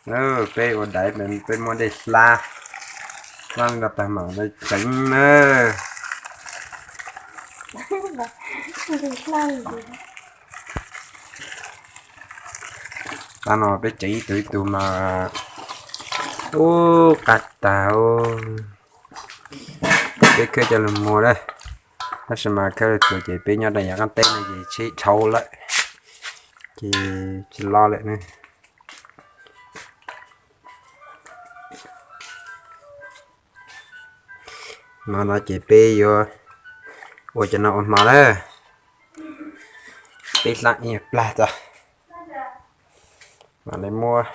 Peb ua daiv, peb muab dej hlab, hlab li no tag mam li tseev na. Tab no peb tseev ib tug ib tug mas ub qab tag. Peb khawb coj lug muag na, tab sis mas khawb lug txug ces peb nyob rau yav qaab teb no ces tsheb dhau lawm, ces tsis loj lawm ne. No no ces peb yuav ua cov no ua hmo na. Peb hlab ib plag tso, mam li muab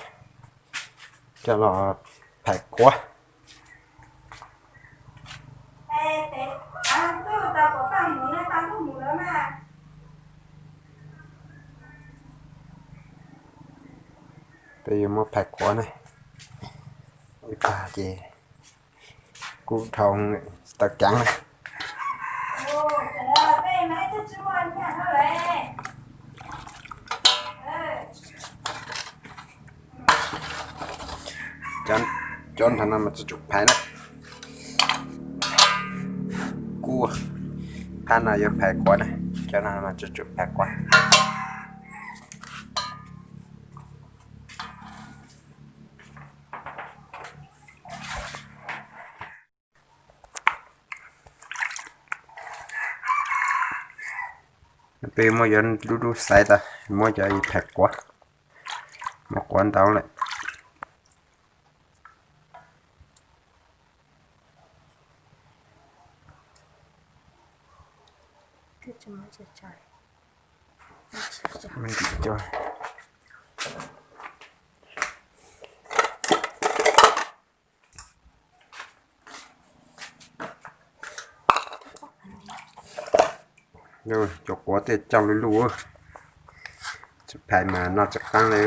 coj los phais quav. Peb yuav muab phais quav na, ib plag ces kub dhau tsis tau ceev na. Cov nrag no mas tsis tsum phais na. Kub, phab no yuav phais quav na, cov no mas tsis tsum phais quav. Peb muab cov dub dub xaiv tas, muab cov phais quav, muab quav ntau lawm. Cov quav tej coj luj luj, tsis phais mas noj tsis qab li.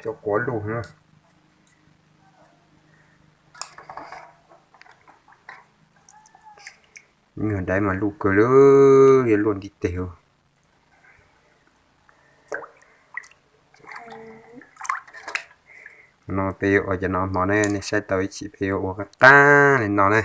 Cov quav luj na. Nyuag daiv mas luj kawg li, yuav luaj ntiv teg. No peb yuav ua cov no hmo ne, nej saib tau ib chim peb yuav ua qab qab li no ne.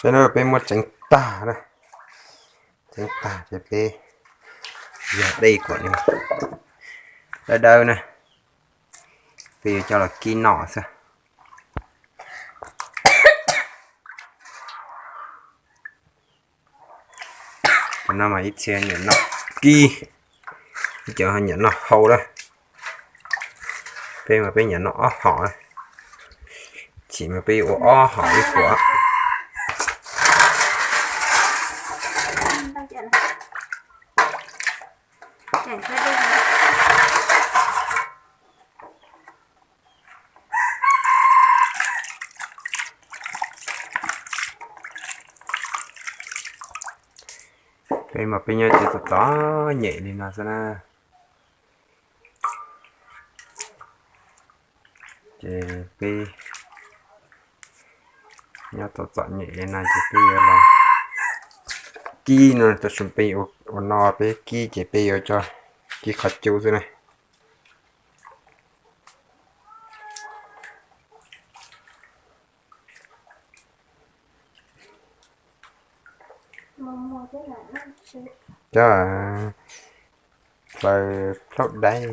Saib na, peb muab tseev tag na, tseev tag ces peb yog dej kom dawb dawb na, peb yuav coj los kib noj xwb. Cov no mas ib txhia nyiam noj kib, ib cov nyiam noj hau lawm. Peb mas peb nyiam noj ob hom, chim mas peb yuav ua ob hom ib puas. Peb mas peb nyob ces txom txom nyem li no xwb na. Ces peb nyob txom txom nyem li no ces peb yuav los kib no, tam sim peb ua no peb kib ces peb yuav coj kib qhov cub xwb na. Cov plaub daib.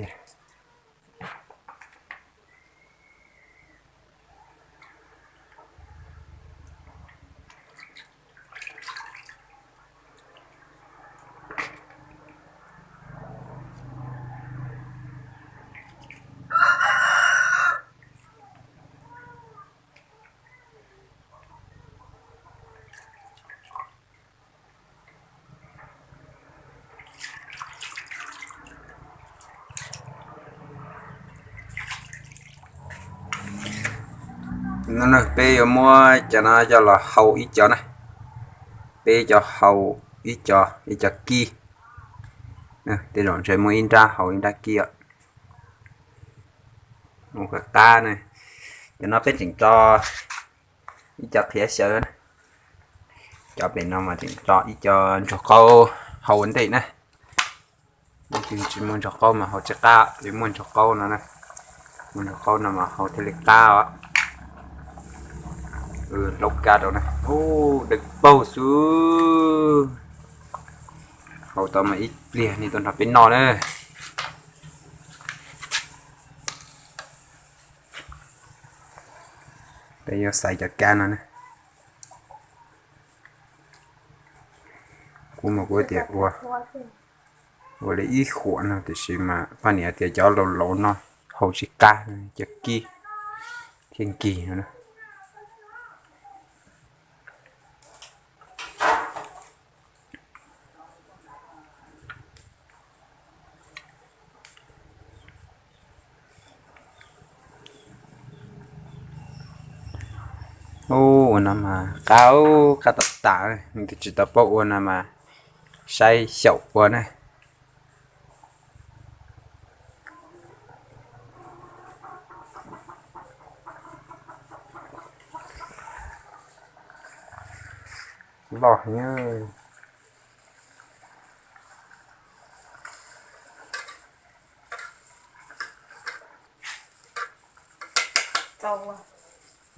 No peb yuav muab cov no coj los hau ib co na. Peb cov hau ib co, ib co kib. Tej zaum ntshe muaj ib nrab hau ib nrab kib os. Ua qab qab na. Cov no peb tseem tso ib co qhiav xyaw na. Cov pem no mas tseem tso ib co ntsuag qaub hau ua ntej na. Leej twg tsis muaj ntsuag qaub mas hau tsis qab, yuav muaj ntsuag qaub no na. Muaj ntsuag qaub no mas hau thiaj li qab os. Hlob kab rau na. Ub, dawb paug xwb. Hau tau mas ib pliag nej tuaj nrog peb noj na. Peb yuav xaiv cov kab no na. Kuv mas kuv tias ua, ua li ib huam no tiam sis mas poj niam tias cov laus laus no hau tsis qab, cov kib thiaj nkig no na. Ub, ua no mas qab, qab tom tas, nws twb tsis tau paub ua no mas saib xyaum ua na. Loj heev.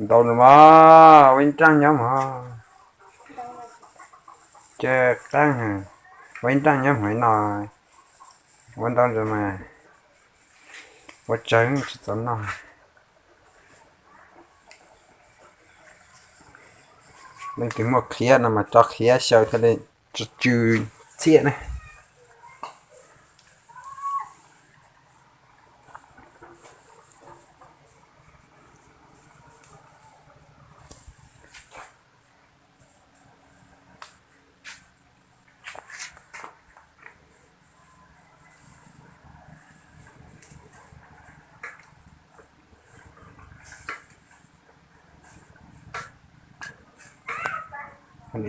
Ntau mas, ua ib nrab nyob mas. Ces qab, ua ib nrab nyob hmoov no, ua ntau ntawd mas ua tsawg tsis txaus noj. Leej twg muaj qhiav no mas tso qhiav xyaw thiaj li tsw tsw txhiab na.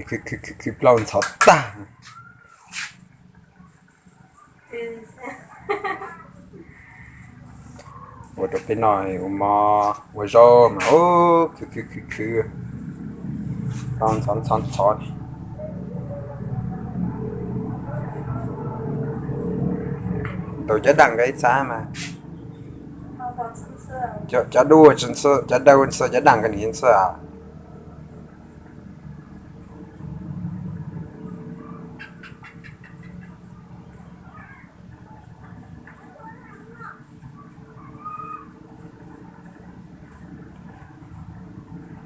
Khwv plaub ntxhov tag. Ua rau peb noj ua mov ua zaub mas ub, khwv khwv khwv khwv, tau ntxhov ntxhov ntxhov. Ntaus cov daj nqaij ib txhab mas, cov daj ntxhw, cov daj ntxhw, cov daj nqaij ntxhw.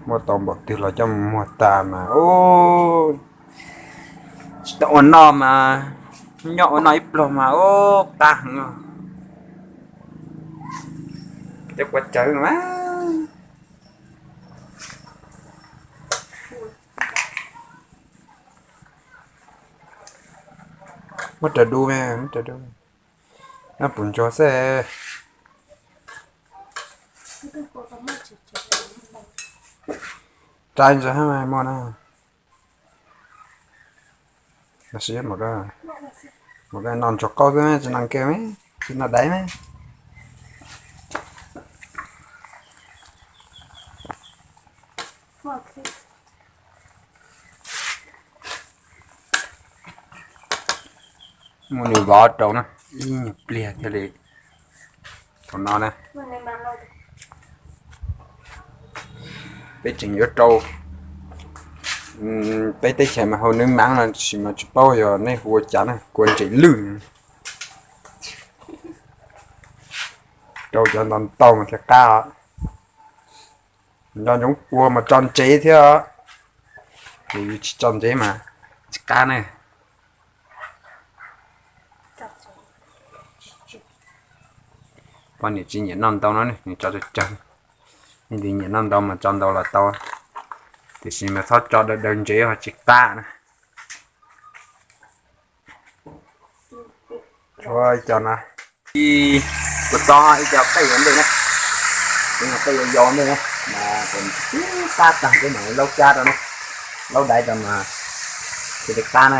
Muab tau npaum twg los coj mus muag tas mas ub, tsis tau ua noj mas, nyob ua noj ib pluag mas ub qab heev. Cov kua cawv mas muab raws du, muab raws du, noj pum ntsuag xwb. Rai ntsuag hab mas muaj na. Los sis mus ko noj ntsuag qaub xwb, tsis noj kiag, tsis noj daiv mas. Muab nws vov rau na, ib nyuag pliag thiaj li thaum no na. Peb tseem yuav rau, peb teb chaws mas hau nws mav no tab sis mas tsis paub yog nej hu ua cas na, kua ntses lwj. Rau cov ntau ntau mas thiaj qab. Nco ntsoov kua mas tso ntsev thiab, yus tsis tso ntsev mas tsis qab ne. Poj niam tsis nyiam noj ntau no, nws tso tsawg tsawg. Leej twg nyiam noj ntau mas tso ntau los tau, tiam sis mas txhob tso daw daw ntsev ho tsis qab na. Tshuav ib co no, ib, kuv txob ib co qej ua ntej na, ib co qej ua yau ntej na. Mas tib qab tag peb mam li laub cab rau na, laub daiv rau mas thiaj li qab na.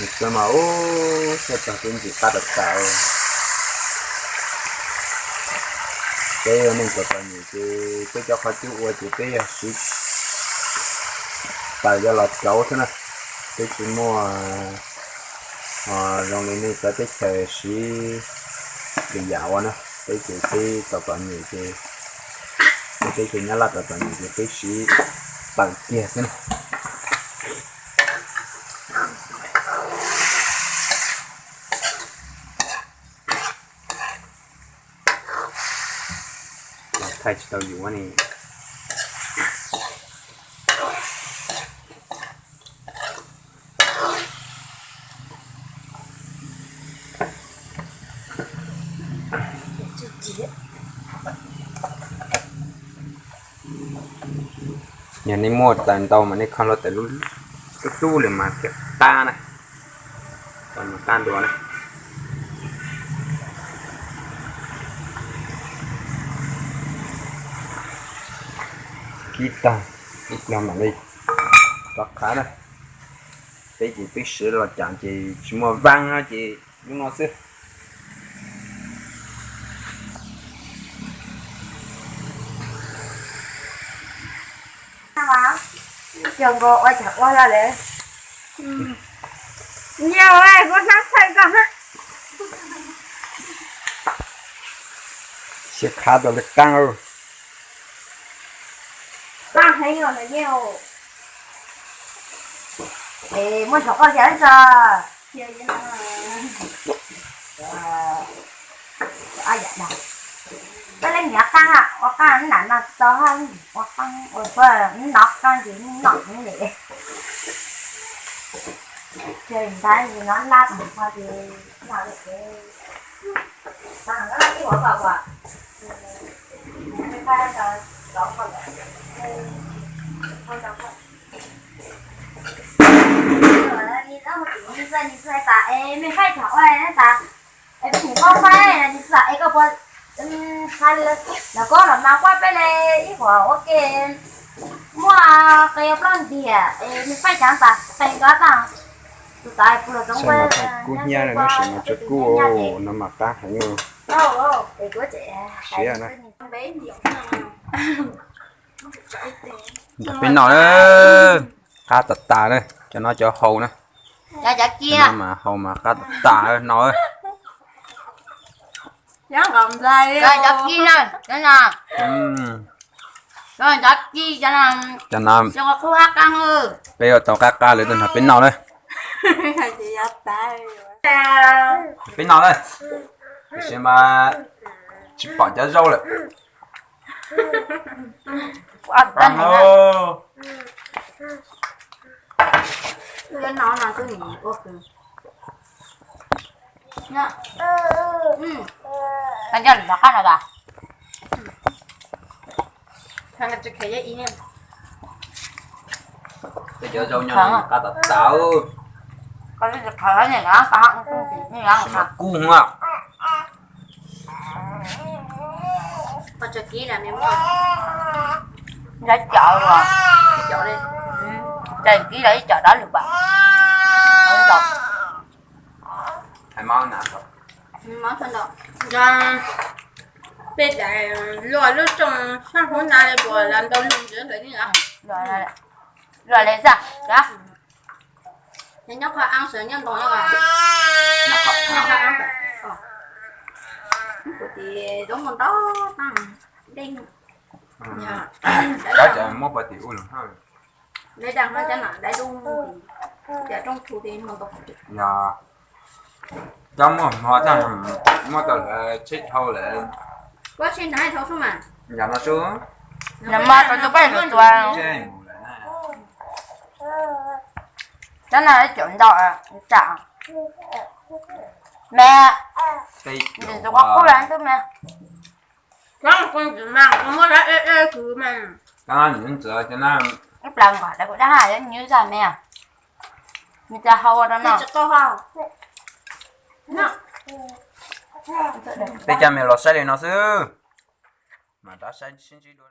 Nws txawj mas ub, txawj tag peb ntxim qab tas tas. Peb ua neej txom txom nyem ces peb cov qhov cub ua ces peb yog siv taws coj los rauv xwb na. Peb tsis muaj zoo li nej cov teb chaws siv lwm yam ua na. Peb ces peb txom txom nyem ces, peb teb chaws Nyab Laj txom txom nyem ces peb siv taws kiag xwb na. Thaij tsis tau yus ne. Yog nej muaj taws ntau mas nej kho hlo taws lub, lub tub lawm mas thiaj qab na. Qab dua na. Kib tag ib plag mam li rov qab na. Peb ces peb siv los cas ces tsis muaj vaab ces lub no xwb. Cog nkaus ua cas ua lawm. Nyias kuv hnab txhawj koj na. Siab qab tau li qaab. Qaab heev os, es muaj ntshai koj thiab tso. Peb leej niam qaab, ua qaab nam no tau, ua qaab ua pog nov qaab ces noj heev li. Ces ntawd ces nov lab tag ces noj li ces, ib huam kom kom Nis txawj nis txawj tas es mej faib thaum ua tas es peb nim koj faib nis txawj es koj puas hais los koj los mas kuaj peb li ib huam ua ke muaj qe plaub ntiag es mej faib thaum tas qe koj tas tus tas pus los txoov kub hnyiab no sim no tso kub no mas qab heev. Siab na. Nrog peb noj na, qab tas tas na, cov no cov hau na. Cov no mas hau mas qab tas tas no. Cov kib na, cov no, cov kib, cov no peb ua tau qab qab lawm, nrog peb noj na. Peb noj na, tiam sis mas tsis pom cov zaub lawm. Cov zaub nyob no qab tas tas. Kub a. Ib cov, ib cov, ib cov dab lug pam. Peb daim luaj lub rooj sab hauv na puas los ntau lug ntawd lawm. Luaj li xwb. Nyob qhov aav sawv nyob ntau, nyob qhov aav, kuv tis zoo mus ntau tag dej. Muab pov tim ub los hab. Dais daj hlob cov nam dais dub, cov rooj thu tis mus ntau. Yog cov muaj hmo tag, muab tau lawv tsheb dhau lawm. Kuv tsheb nrad dhau xwb mas. Yog no xwb. Nws mas tau tus paj mus tua. Cov no caum ntau tsam me. Tus qub qub los tub me. Muab ib ib kwv me. Ib plag nkaus kuv dab haj nws zaj me. Nws tsis hau rau no. Peb cov me los saib li no xwb, mam rov saib sib ntsib dua.